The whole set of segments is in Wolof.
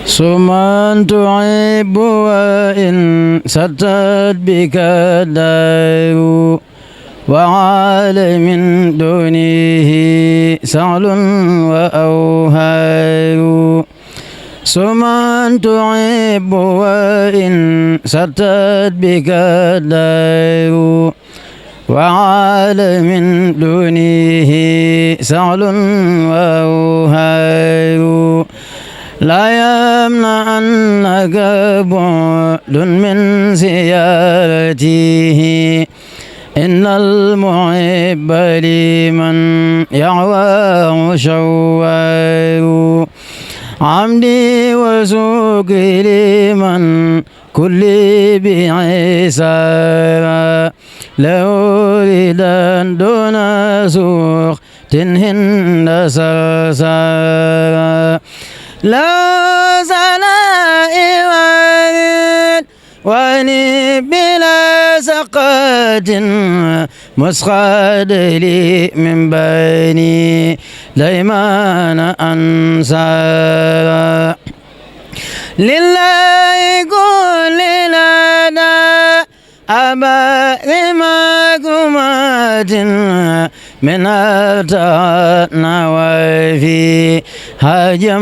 سمن تعب وإن ستت بك الدار وعال من دونه سعل وأوهار سمن تعب وإن ستت بك الدار وعال من دونه سعل وأوهار لا يمنعنك بعد من زيارته إن المحب لمن يعوى شوار عمدي وسوقي لمن كل بعيسى لو ردا دون سوق تنهن سرسا لا سناء واني بلا سقط مسخد لي من بني ديمان أنصار لله كل لنا أبا إماكمات من أتانا وفي هجم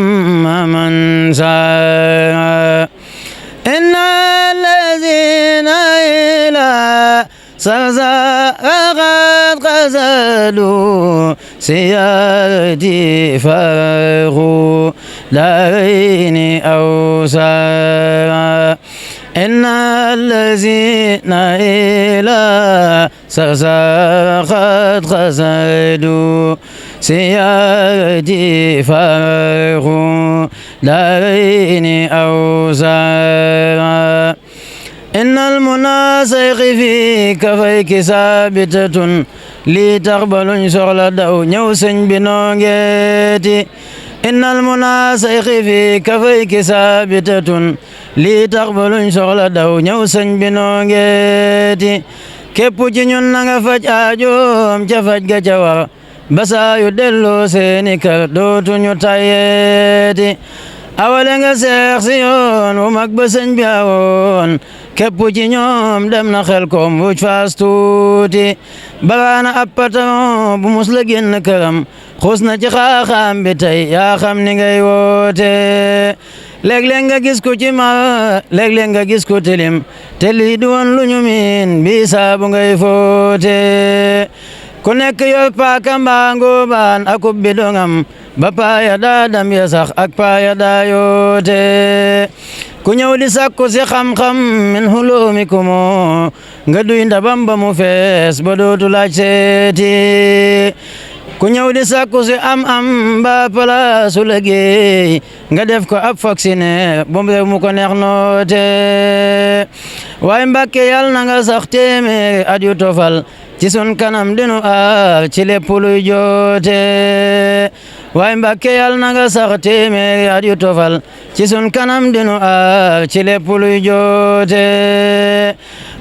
من سار إن الذين إلى سزاقت قزلوا سيادي فرغوا دارين أوسار إن الذين إلى سزاقت قزلوا سيادي فرغوا دارين أوسار إن المناسق في كفيك ثابتة لي تقبل شغل دو نيوسن بنونجيتي إن المناسق في كفيك ثابتة لي تقبل شغل دو نيوسن بنونجيتي képp ci ñun na nga faj aajoom ca faj ga ca war basa yu dellu seeni kër dootuñu tayeeti awale nga seex si yoon wu mag ba sëñ bi awoon képp ci ñoom dem na xel koom wuj faas tuuti baraana appartement bu mus la génn këram xuus na ci xaaxaam bi tey yaa xam ni ngay woote léeg-léeg nga gis ko ci ma léeg-léeg nga gis ko tilim te lii du woon lu ñu miin bi saabu ngay foote ku nekk yor paaka mbaa ngóobaan akub bidongam ba paaya daa dam ya sax ak paaya daa yoote ku ñëw di sakku si xam-xam min hulumikumo nga duy ndabam ba mu fees ba dootu laaj seeti ku ñëw di sakku si am ba palaasu liggéey nga def ko ab fonctionnaire bu mu ko neex noote waaye Mbàkke yàlla na nga sax téeméeri at yu tofal ci sun kanam dinu aar ci lépp luy joote waaye Mbàkke yàlla na nga sax téeméeri at yu tofal ci sun kanam dinu aar ci lépp luy joote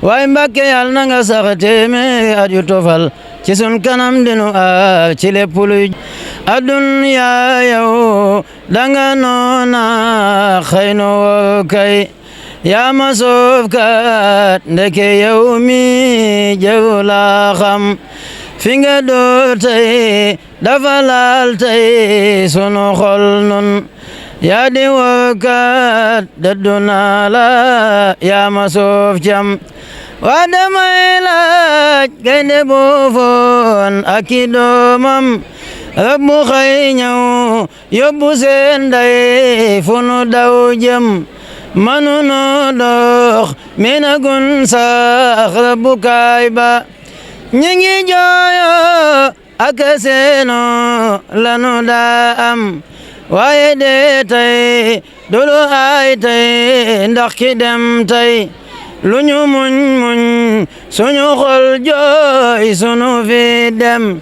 waaye Mbàkke yàlla na nga sax téeméeri at yu tofal ci sun kanam dinu aar ci lépp luy adduna yow danga noona xëy no kay yaa ma soof kat ndeke yow mi jëw laa xam fi nga door tey dafa laal tey sunu xol nun yaa di wookat dëddu naa la yaa ma soof jam waa damay laaj gaynde boofoon ak i doomam rab mu xëy ñëw yóbbu seen ndey fu nu daw jëm manu noo dox mina gun sax rabbu kaay ba ñi ngi jooyo ak seeno lanu daa am waaye dee tey dulu ay tey ndax ki dem tey lu ñu muñ suñu xol jooy sunu fi dem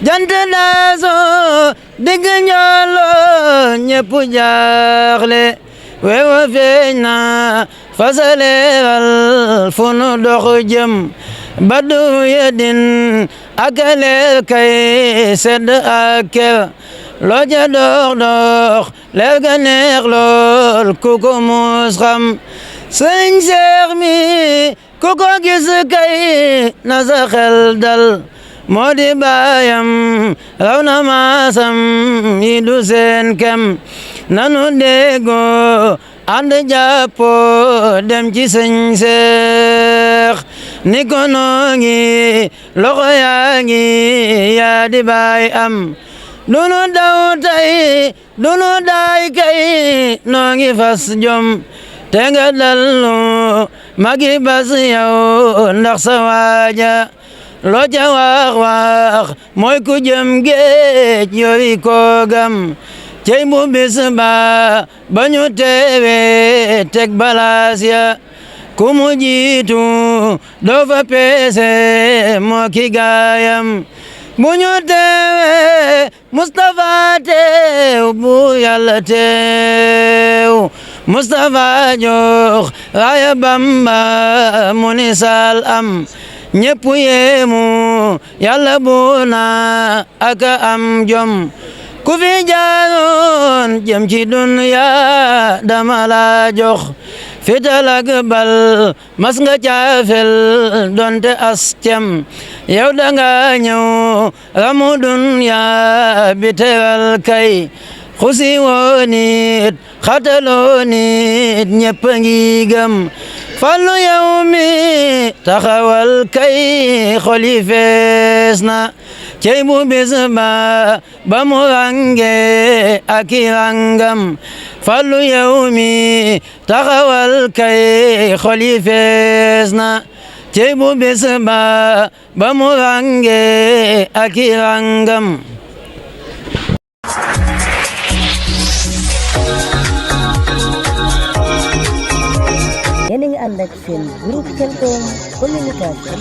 jant daaso digg njoolo ñépp jaaxle weewa feeñ na fasaleeral fu nu dox jëm baddu yedin ak leer kay sedd ak ker loo ca dox dox leer ga neex lool ku ko mus xam sëñ Seex mi ku ko gis kay na sa xel dal moo di baayam raw na maasam yi du seen kem nanu déggoo ànd jàppoo dem ci sëñ Seex ni ko noo ngi loxo yaa ngi yaa di baay am dunu daw tay dunu daay kay noo ngi fas jom te nga dallu magi bas yow ndax sa waaja loo ca wax mooy ku jëm géej yooyu koogam cey bu bis ba ñu teewe teg balaas ya ku mu jiitu doo fa peese moo ki gaayam bu ñu teewe Mustafa teew bu Yàlla teew Mustafa jox raaya Bamba mu ni sal am ñépp yéemu Yàlla bu na aka am jom ku fi jaaroon jëm ci dunya dama la jox fital ak bal mas nga caafel donte as cem yow danga ñëw ramu dunya bi teral kay xusi woo nit xataloo nit ñépp ngi gëm fallu yow mi taxawal kay xoli fees na cey bu bis ba mu range ak i rangam fallu yow mi taxawal kay xoli fees na cey bu bis ba mu range ak i rangam yéen a ngi ànd ak seen groupe Khelcom communication.